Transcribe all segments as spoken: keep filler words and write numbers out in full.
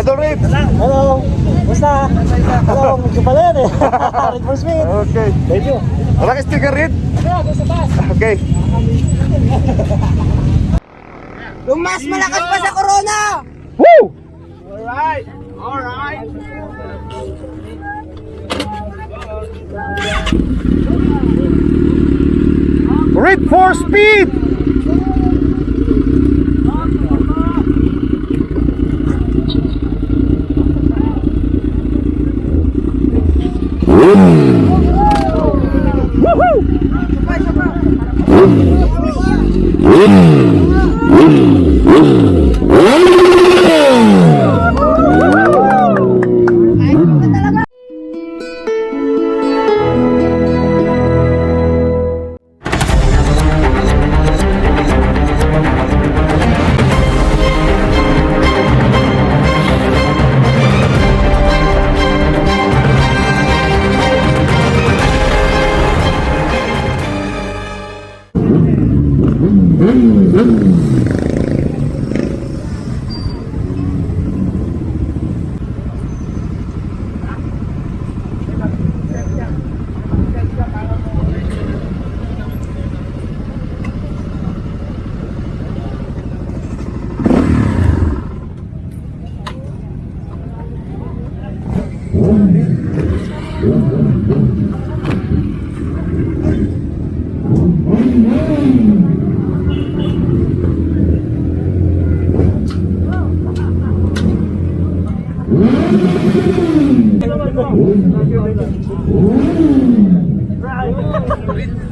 Idol Red. Hello. Kumusta? Hello, medyo pala yan eh. Red Bull Smith. Okay. Thank you. Wala ka sticker, Red? Wala, doon sa taas. Okay. Mas malakas pa sa corona! Woo! Alright! Alright! Red for speed!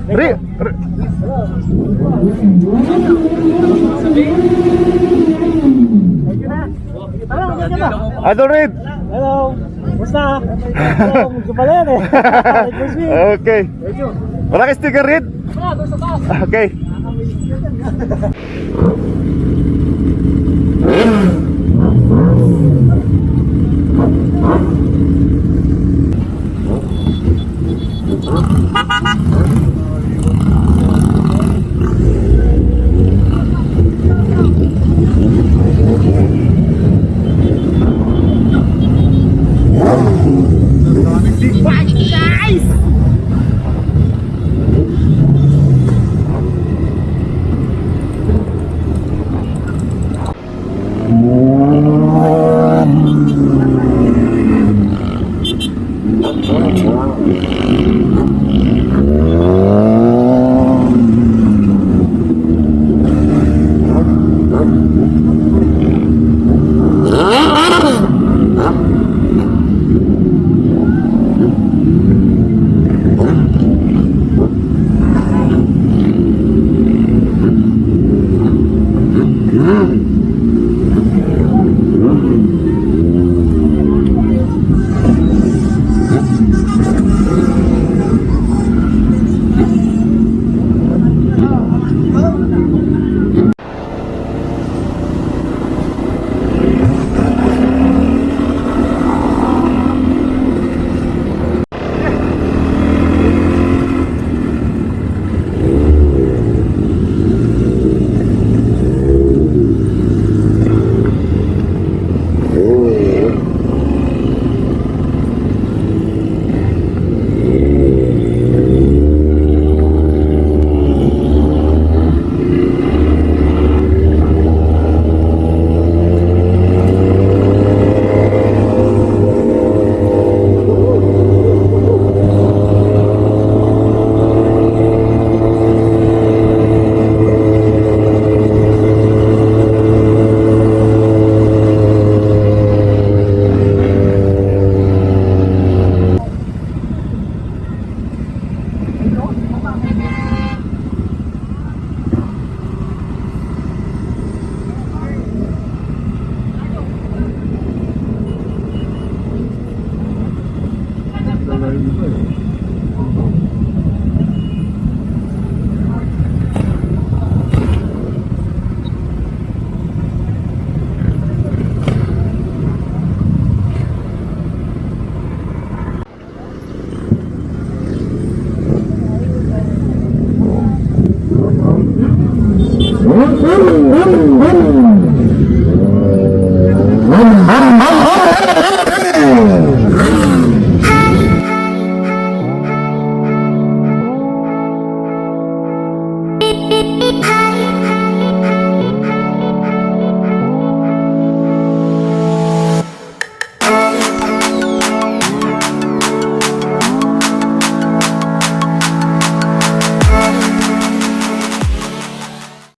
Re, re. Idol Red. Hello. Kumusta? Hello, medyo pala yan eh. Red Bull Smith. Okay. Thank you. Wala ka sticker, Red? Wala, doon sa taas. Okay.